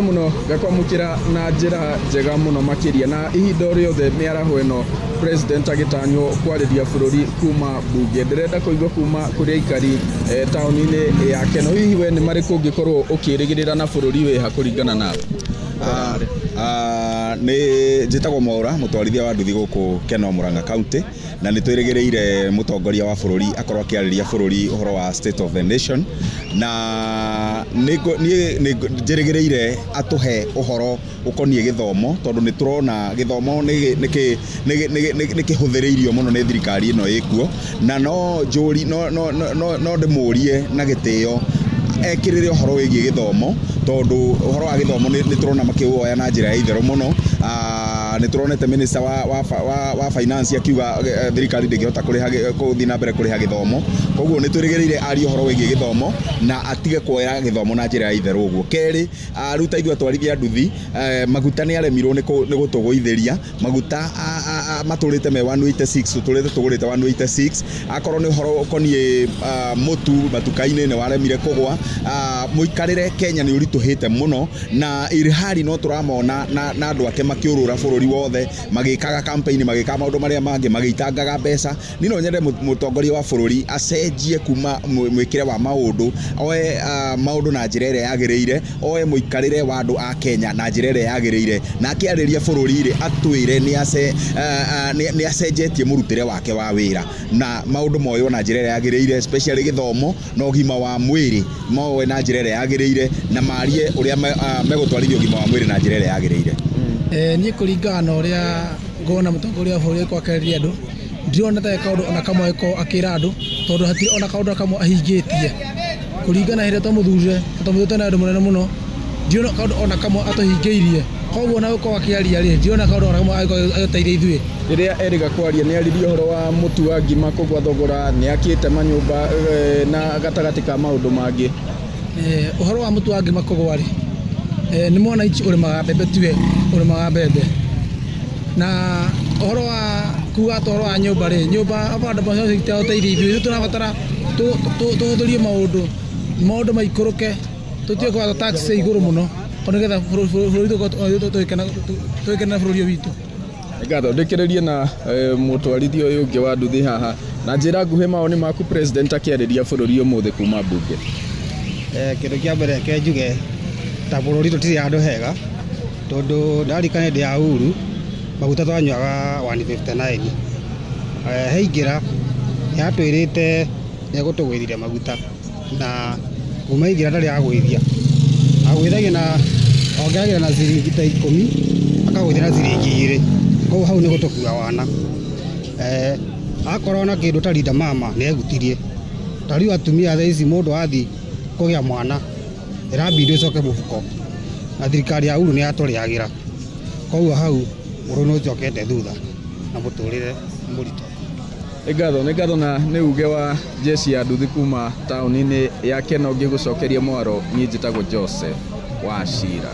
Muno ngakwamũkĩra na njĩra njega mũno makĩria na ihinda o rĩothe mĩaraho ĩno president agĩtanywo kwarĩria bũrũri kuma bunge. Ndĩrenda kũigua kuma kũrĩ aikari taũni-inĩ ya Keno, hihi we nĩ marĩkũ ũngĩkorwo ũkĩrĩgĩrĩra na bũrũri wĩha kũringana nawe? Nĩ njĩtagwo Mwaura, mũtwarithia wa nduthi gũkũ Keno, Murang'a County, na nĩ twĩrĩgĩrĩire mũtongoria wa bũrũri akorwo akĩarĩria bũrũri ũhoro wa State of the Nation, na niĩ nĩ njĩrĩgĩrĩire atũhe ũhoro ũkoniĩ gĩthomo, tondũ nĩ tũrona gĩthomo nĩ kĩhũthĩrĩirio mũno nĩ thirikari ĩno ĩkuo, na no njũri no no no no ndĩmũrie na gĩtĩo ekĩrĩre ũhoro wĩgiĩ gĩthomo, tondũ ũhoro wa gĩthomo nĩ tũrona makĩwoya na njĩra ya itherũ mũno. Nĩ tũronete minister wa finance akiuga thirikari ndĩngĩhota kũrĩha gũthiĩ na mbere kũrĩha gĩthomo, koguo nĩ twĩrĩgĩrĩire arie ũhoro wĩgiĩ gĩthomo na atige kuoya gĩthomo na njĩra ya itherũ ũguo. Kerĩ, rĩu ta ithuĩ atwarithia nduthi, maguta nĩ aremirwo nĩ gũtũgũithĩria maguta, matũrĩte me 186, tũtũrĩte tũgũrĩte 186. Akorwo nĩ ũhoro ũkoniĩ mũtu matuka-inĩ nĩ waremire kũgwa. Mũikarĩre Kenya nĩ ũritũhĩte mũno, na irihari no tũramona na andũ ake makĩũrũra bũrũri wothe magĩkaga campaign, magĩkaga maũndũ marĩa mangĩ, magĩitangaga mbeca. Niĩ no nyende mũtongoria wa bũrũri acenjie kuma mwĩkĩre wa maũndũ, oe maũndũ na njĩra ĩrĩa yagĩrĩire, oe mũikarĩre wa andũ a Kenya na njĩra ĩrĩa yagĩrĩire, na akĩarĩria bũrũri rĩ, atwĩre nĩ acenjetie mũrutĩre wake wa wĩra na maũndũ moywo na njĩra ĩrĩa yagĩrĩire, especially gĩthomo na ũgima wa mwĩrĩ moe na njĩra ĩrĩa yagĩrĩire, na marie ũrĩa megũtwarithia ũgima wa mwĩrĩ na njĩra ĩrĩa yagĩrĩire. Niĩ kũringana na ũrĩa ngona mũtongoria wa bũrũri akwarĩria andũ, ndirona ta kaũndũ ona kamwe agĩkorwo akĩra andũ, tondũ hatirĩ ona kaũndũ kamwe ahingĩtie kũringana hĩrĩa twamũthurire. Twamũthurĩte na andũ mũnene mũno, ndirona kaũndũ ona kamwe atũhingĩirie. Koguo ona gũkorwo akĩaria rĩ, ndirona kaũndũ ona kamwe agĩkorwo agĩteithia ithuĩ. Rĩrĩa erĩga kwaria, nĩ aririe ũhoro wa mũtu wa ngima kũgwa thogora, nĩ akĩte manyũmba na gatagatĩ ka maũndũ mangĩ. Ũhoro wa mũtu wa ngima kũgwa rĩ, nĩ mwananchi ũrĩmaga mbembe, tiwe ũrĩmaga mbembe. Na ũhoro wa kuga atĩ ũhoro wa nyũmba rĩ, nyũmba affordable housing itiratũteithia ithuĩ. Ithuĩ tũrabatara tũhũthĩrie maũndũ, maũndũ maikũrũke, tũtige kũgatwo tax cia igũrũ mũno, nĩgetha bũrũri tũgĩkenera bũrũri ũyũ witũ. Ngatho. Ndĩkĩrĩrie na mũtwarithia ũyũ ũngĩ wa nduthi haha, na njĩra nguhĩ, mawoni maku president akĩarĩria bũrũri ũmũthĩ kuma mbunge. Kĩndũ kĩa mbere ke njuge ta bũrũri tũtirĩ handũ hega, tondũ ndarikana hĩndĩ ya Uhuru maguta twanyuaga 159. Heingĩra nĩ atwĩrĩte nĩ egũtũgũithĩria maguta, na kuma aingĩra ndarĩ agũithia, agũithagia na ongagĩrĩra na ciringi ta 10, akagũithia na ciringi 2. Koguo hau nĩ gũtũkua wana. Akorwo na kĩndũ ta Linda Mama nĩ egutirie. Ta rĩu atumia thaa ici mũndũ athiĩ kũgĩa mwana ĩrambindi ũcoke mũbuko, na thirikari ya Uhuru nĩ yatũrĩagĩra. Koguo hau bũrũri nĩ ũcokete thutha na mũtũrĩre nĩ mũritũ. Nĩ ngatho, nĩ ngatho, na nĩ uge wa jeshi ya nduthi kuma taũni-inĩ ya Keno. Ngĩgũcokeria mwaro, niĩ njĩtagwo Joseph Wachira.